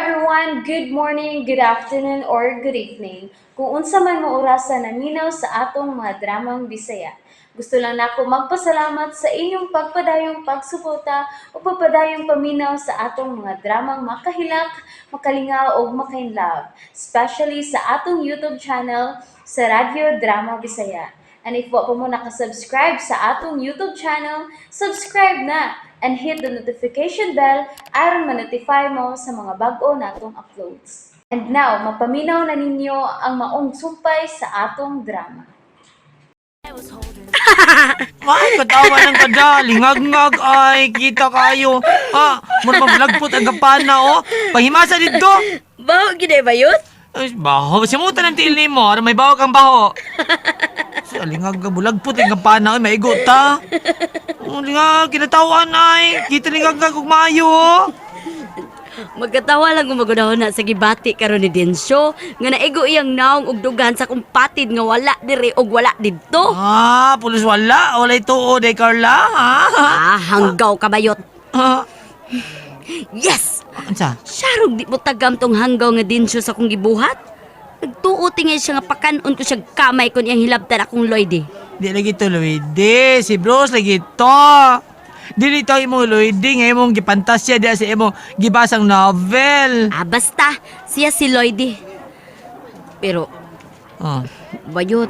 Everyone! Good morning, good afternoon, or good evening. Kung unsa man mo orasa naminaw sa atong mga dramang Bisaya. Gusto lang nako magpasalamat sa inyong pagpadayong pagsuporta o pagpadayong paminaw sa atong mga dramang makahilak, makalingaw ug makainlove, especially sa atong YouTube channel sa Radyo Drama Bisaya. And if wa pa mo nakasubscribe sa atong YouTube channel, subscribe na and hit the notification bell aron ma-notify mo sa mga bag-o natong uploads. And now, mapaminaw na ninyo ang maong sumpay sa atong drama. Ay, katawa ng kada. Lingag-ngag ay. Kita kayo. Ah, mura maglagpot ang kapana, oh. Pahimasa dito. Baho gid ay bayot? Ay, baho. Simutan ng tiil nimo. Aron may baho kang baho. Si alingag nga bulagpot ang kampana. Ay, maigo ta. Oh, lingag, kinatawan ay. Kita lingag nga kung maayo, oh. Magkatawa lang gumagunahon na sa gibati karon ni Densyo nga naigo iyang naong og dugan sa kumpatid nga wala diri og wala didto. Ah, pulos wala. Walay tuod eh, Carla. Ha? Ah, hanggaw ka bayot. Ah, Yes! unsa? Siyarog di mo tagam tong hanggaw nga Densyo sa akong gibuhat. Nagtuo tingay siya nga pakanon ko siya kamay kon iyang hilabtan akong Lloyd eh. Di lagi to, Luigi. Si Bruce lagi to. Dili to imong Luigi nga imong gipantasya diya sa imong gibasang novel. Ah, basta siya si Lloyd eh. Pero Oh, bayot,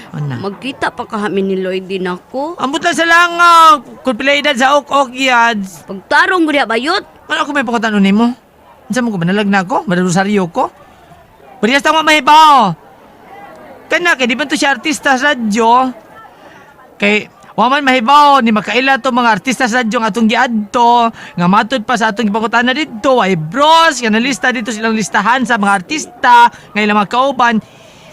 ano? magkita pa kami ni Lloyd din ako. Ambot lang sa langaw. Kung pila edad sa ok-ok yads. Pagtarong ko diha bayot. Ano ako may pakutanon nimo? Unsa mo ko manalag na ako? Madalosaryo ko? Parehas tama mahibaw. Kana kay di ba to siya artista sa radyo? Kay wa man mahibaw ni makaila to mga artista sa radyo nga atong giadto nga matud pa sa atong gipangutana didto ay bros nga nalista dito silang listahan sa mga artista nga ilang mga kauban,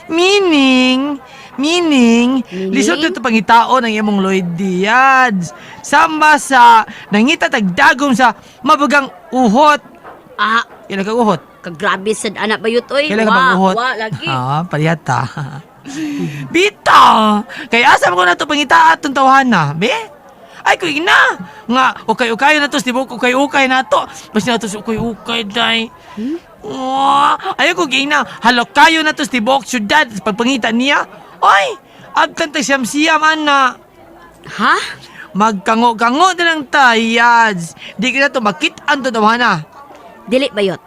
meaning meaning, Meaning? lisod dito pangitaon ang imong Lloyd Diaz sama sa nangita tagdagom sa mabagang uhot. Ah, Kailan ka uhot? Kagrabe sad anak bayot oy. Kailan ka Wa, mag-uhot? wa lagi. Ah, pariyata. Bita! Kay asa mo ko na ito pangita atong tawhana, be? Ay, kuy na! Nga, ukay-ukay na to, tibok ukay-ukay na to. Basta na to sa ukay-ukay, day. Hmm? Wah, ayaw ko gina. Halok kayo na to sa tibok syudad sa pagpangita niya. Ay, abtan ta siyam-siyam, ana. Ha? Magkango-kango na lang tayads. Di ka na to makit-an to tawhana. Dili bayot.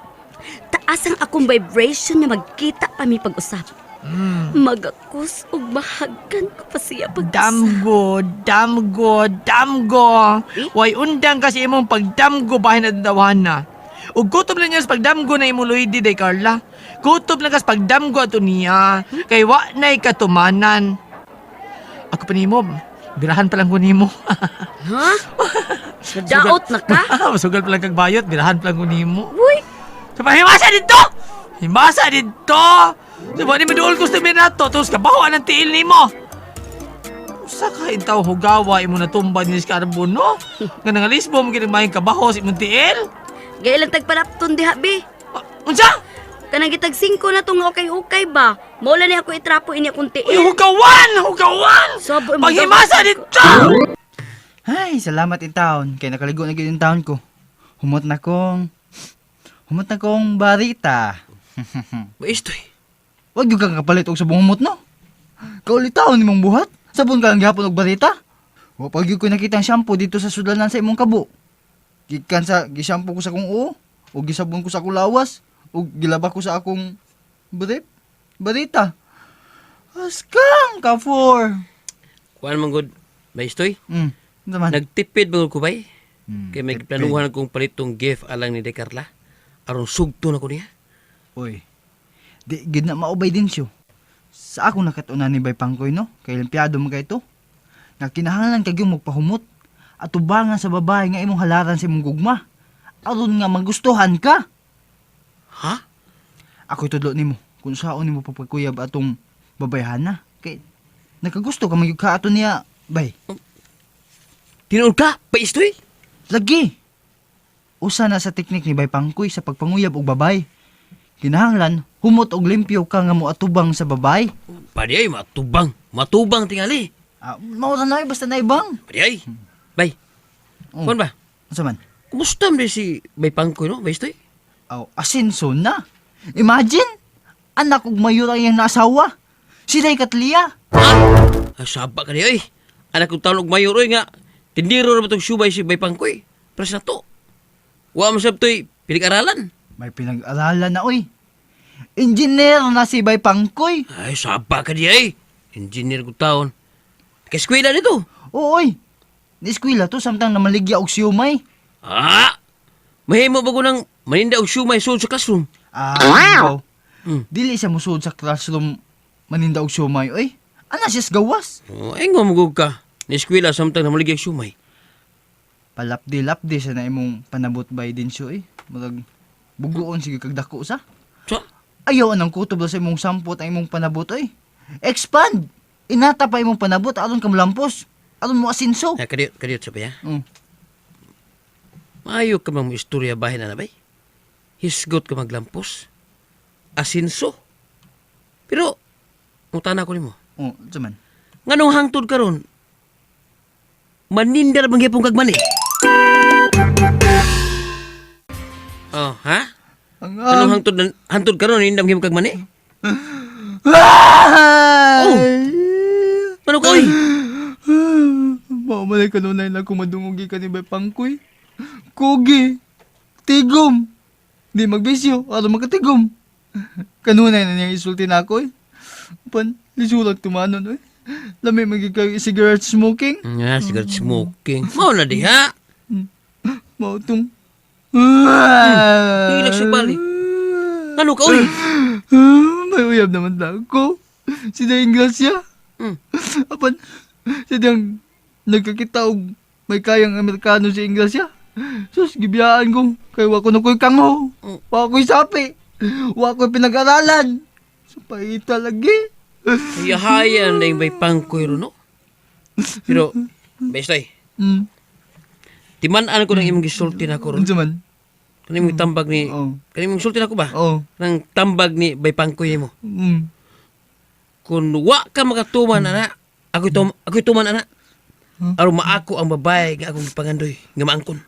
Taas ang akong vibration nga magkita pa mi pag-usap. Magakos ug mahagan ko pa siya pag-usap. Damgo, damgo, damgo. Eh? Way undang kasi imong pagdamgo bahin at dawan na. Ug gutom lang niya sa pagdamgo na imong Luigi day Carla. Gutom lang kas pagdamgo ato niya. Kay wa na'y katumanan. Ako pa nimo, birahan pa lang ko nimo. Ha? Nadaot na ka? Masugal pa lang kag bayot, birahan pa lang ko nimo. Uy, Sa himasa dito! Himasa dito! Sa ba ni maduol ko sa minato, tapos kabahuan ang tiil nimo. Usa ka intaw hugawa imo natumba ni Carbon, no? Nga nangalisbo mo kinagmayang kabaho sa imong tiil? gailang tagpanapton diha bi. Ah, unsa? Kanang gitag 5 na tong okay-okay ba? Maula ni ako itrapo ini akong Uy, tiil. hugawan! Hugawan! Sabo, Paghimasa dito! Ay, salamat in town. Kay nakaligo na gyud in town ko. Humot na kong barita. Maistoy. Wag gyud kang kapalit og sabong humot, no? Kaulitaon nimong buhat. Sabon ka lang gihapon og barita. Wa pa gyud ko nakita ang shampoo dito sa sudlanan sa imong kabo. Gikan sa gishampoo ko sa akong uo, ug gisabon ko sa akong lawas, ug gilaba ko sa akong brief. Barita. Askang ka-four. Kuan man gud, Maistoy. Unsa man? Nagtipid man gud ko bay. Hmm, Kay may tipid. planuhan kong palitong gift alang ni De Carla. Aron sugto na ko niya. Uy, di gid na maubay din siyo. Sa akong nakatunan ni Bay Pangkoy, no? Kay limpiado man kay to. Nga kinahanglan kag yung magpahumot at tubangan sa babae nga imong halaran sa imong gugma. Aron nga magustuhan ka. Ha? Ako'y tudlo nimo kung saon nimo papagkuyab atong babayhana. Kay nakagusto ka magyud ka ato niya, bay. Tinuod ka, Maistoy? Lagi. Usa na sa teknik ni Bay Pangkoy sa pagpanguyab og babay. Kinahanglan humot og limpyo ka nga moatubang sa babay. Padi ay matubang. Matubang tingali. Ah, mao ra na basta na ibang. Padi ay. Bay. Oh. Kuan ba? Unsa man? Kumusta man si Bay Pangkoy no, Maistoy? Aw, asenso na. Imagine, anak og mayor ang iyang naasawa. Si Day Katlia. Ah, saba ka niya, oy. Anak kong taon og mayor, oy, nga. Tindiro na ba itong subay si Bay Pangkoy? Pres na to. Wa mo sab to'y pinag-aralan. May pinag-aralan na, oy. Engineer na si Bay Pangkoy. Ay, saba ka niya, eh. Engineer ko taon. Kaeskwela nito. Oo, oy. Ni-eskwela to samtang namaligya og siumay. Ah! Mahimo ba ko ng maninda og sumay suod sa classroom? Ah, ikaw. Hmm. Dili siya musuod sa classroom maninda og siumay, oy. Ana siya sa gawas. Oh, ay, ngumugog ka. Ni-eskwela samtang namaligya og sumay. Palapdi-lapdi siya na imong panabot by din siya, oy. Murag buguon sige kag dako sa. Sa? Ayaw anang kutob sa imong sampot ang imong panabot, oy. Expand! Inata pa imong panabot aron ka molampos. Aron mo asinso. Ah, kadiyot, kadiyot sa pa, ya? Mm. Maayo ka mang istorya bahin na bay. Hisgot ka maglampos. Asinso. Pero, mutana ko nimo. Oh, unsa man? Nganong hangtod karon? Maninda ra bang gihapon kag mani? Oh, ha? Ang Anong hangtod hangtod karon ninda bang gihapon kag mani? Oh. Ano ka oy? Mao man ay kanunay na kumadungog ka ni Bay Pangkoy. Kugi. Tigom. Di magbisyo, aron makatigom. Kanunay na niyang isulti na ako eh. Pan, lisulag tumanon eh. Lami magig kay cigarette smoking. Nga, cigarette smoking. Mao na diha. Mao tong. Hilak sa bali. Ano ka oy? May uyab naman na ako. Si Dayang Gracia. Apan, si Dayang nagkakita og may kayang Amerikano si Ingracia. Sus, gibiyaan ko. Kay wa ko na ko'y kangho. Wa ko'y sapi. Wa ko'y pinag-aralan. Sa paita lagi. Hayahayan na yung may pangkoy ro, no? Pero, bestay, timan-an ko ng imong gisulti na ko ron. Unsa man? Kani imong tambag ni Oo. kani imong gisulti na ko ba? Oo. Nang tambag ni Bay Pangkoy mo. Kung wa ka makatuman ana, ako'y tuman ana. Aron maako ang babae nga akong gipangandoy nga maangkon.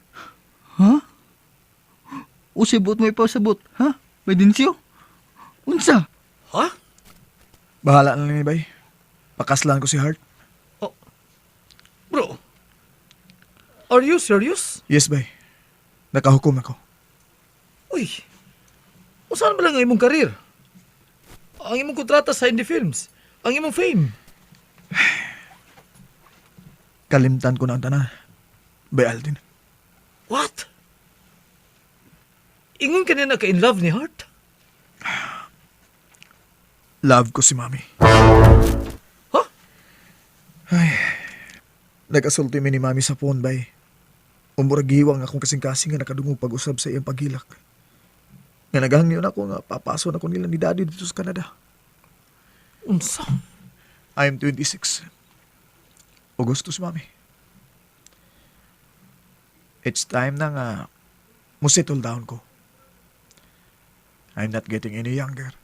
Ha? Usibot mo ipasabot, ha? May dinsyo? Unsa? Ha? Bahala na lang ni Bay. Pakaslan ko si Hart. Oh. Bro, are you serious? Yes, Bay. Nakahukom ako. Uy, usaan ba lang ang imong karir? Ang imong kontrata sa indie films, ang imong fame. Kalimtan ko na ang tanan. Bay Aldin. What? Ingon ka na ka-in love ni Hart? Love ko si Mami. Huh? Ay, nag-asulti mi ni Mami sa phone, Bay. Umurag giwang akong kasing-kasing nga nakadungog pag-usab sa iyang paghilak. Nga naghangyon ako nga papaso na ko nila ni Daddy dito sa Canada. Unsa? I'm 26. Augustus, Mami. It's time na nga mo settle down ko. I'm not getting any younger.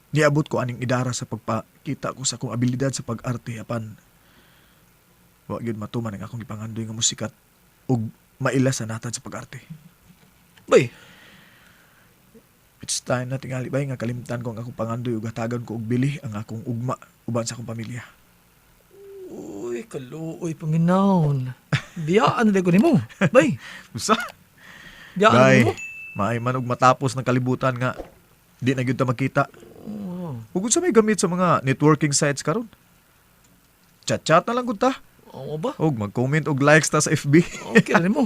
Niabot ko aning idara sa pagpakita ko sa akong abilidad sa pag-arte apan wa gyud matuman ang akong gipangandoy nga musikat ug maila sa natad sa pag-arte. Bay, It's time na tingali bay nga kalimtan ko ang akong pangandoy ug hatagan ko og bili ang akong ugma uban sa akong pamilya. uy, kaluoy, Panginoon. Biyaan na ko nimo. Bay, Usa? biyaan na Bay, nimo. maay man og matapos ng kalibutan nga di na gyud ta makita. Ug unsa may gamit sa mga networking sites karon? Chat-chat na lang gud ta. Oo ba? Og mag-comment og likes ta sa FB. Okay na nimo.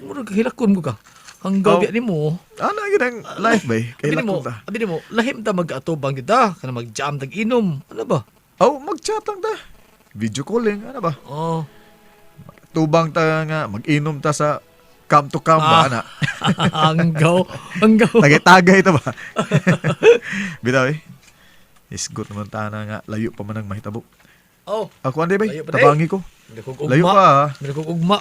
Murag hilakon ko ka. Hanggaw Oh. biya nimo. Ana gyud ang life bay. Abi Kay nimo, lakon ta. abi nimo, lahim ta mag-atubang kita, kana mag-jam tag inom. Ano ba? Oh, mag-chat lang ta. Video calling, ano ba? Oh. Tubang ta nga mag-inom ta sa cam to cam ba Ah. ana. Hanggaw, hanggaw. Tagay-tagay ta ba? Bitaw eh. Isgot naman ta na nga layo pa man ang mahitabo. Oh, Ako anday bay, Layo pa, day. tabangi ko. hindi ko ugma. Layo pa ah. Hindi ko ugma.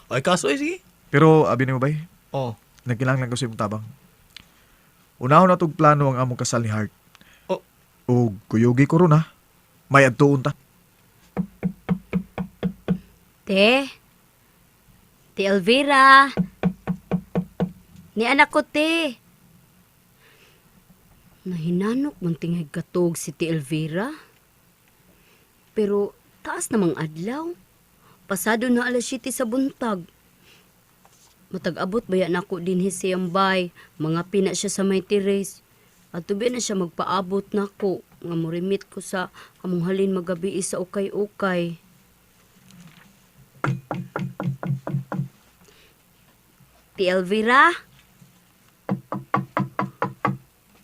Ay kaso ay sige. Pero abi nimo bay, Oh. nagkinahanglan ko sa imong tabang. Unahon na tog plano ang among kasal ni Hart. Oh. Og kuyugi ko ron ha. May adtuon ta. Te? Te Elvira? Ni anak ko, te. Nahinanok man tingay katog si Ti Elvira. Pero taas namang adlaw. Pasado na alas 7 sa buntag. Matag-abot baya nako dinhi siyang bay. Mga pina siya sa may terrace. At tubi na siya magpaabot nako nga morimit ko sa among halin magabi sa ukay-ukay. Ti Elvira?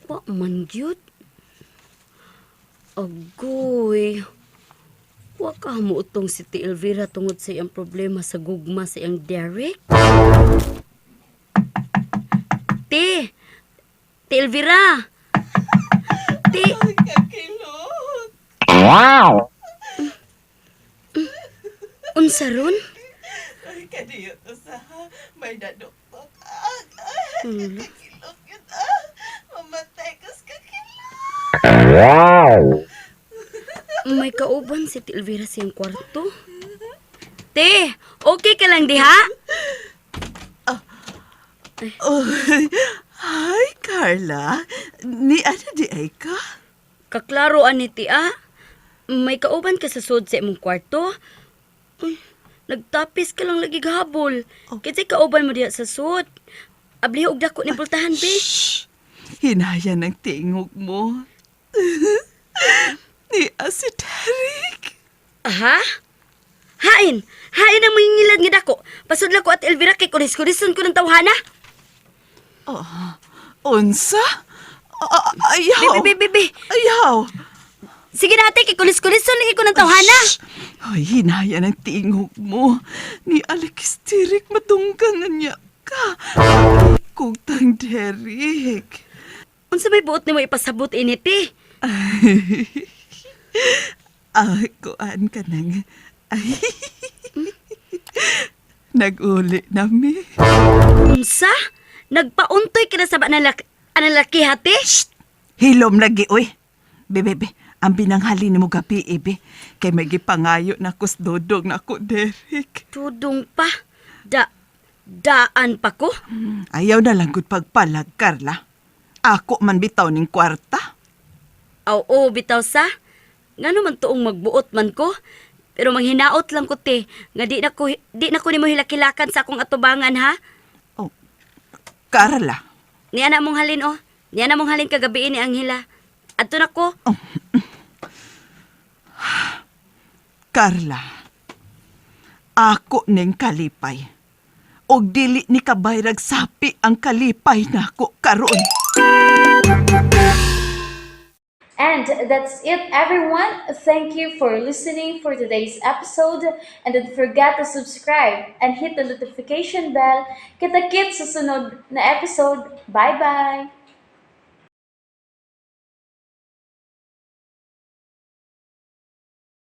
Wa man gyud. Agoy. Wa ka mo utong si Ti Elvira tungod sa iyang problema sa gugma sa iyang Derek. Ti! Ti Elvira! Ti! Unsa ron? Ay, kaniyo to sa may naduktok. Ano? Kakilok yun ah. Mamatay kas kakilok. May kauban si Ti Elvira sa iyang kwarto. Te, okay ka lang diha? Oh, hi, Carla. Ni ano di ay ka? Kaklaro ani ti ah. May kauban ka sa sud sa imong kwarto. Uy, nagtapis ka lang lagi gahabol. Kasi kauban mo diha sa sud. Abli og dako ni pultahan be. Shh! Hinaya ng tingog mo. Ni si Derek. Aha? Hain! Hain ang mangingilad nga dako. Pasudla ko at Elvira kay kuris-kurison ko ng tawhana. Oh, unsa? Ayaw. Be, be, be, be. Ayaw. Sige na ate, kay kulis-kulison lagi ko ng tawhana. Shh! Ay, hinaya ng tingog mo. Ni Alex Derek, madunggan na niya ka. Kugtang Derek. Unsa may buot nimo ipasabot ini ti? Ay, kuan ka nang. Ay. Nag-uli na mi. Unsa? Nagpauntoy ka na sa ba analaki hati? Shh! Hilom lagi, uy. Be, be, be. Ang binanghali ni mo gabi, eh, be. Kay may gipangayo na kus dodong na ko, Derek. Tudong pa. Daan pa ko. Ayaw na lang gud pagpalag, Carla. Ako man bitaw ning kwarta. Aw, oo, bitaw sa. Ngano man tuong magbuot man ko. Pero manghinaot lang ko te, nga di na ko nimo hilakilakan sa akong atubangan ha. Oh, Carla. Niya na mong halin oh. Niya na mong halin kagabi ni Angela. Adto na ko. Carla. Ako ning kalipay. Og dili ni kabayrag sapi ang kalipay nako karon. And that's it, everyone. Thank you for listening for today's episode. And don't forget to subscribe and hit the notification bell. Kita-kits sa sunod na episode. Bye-bye!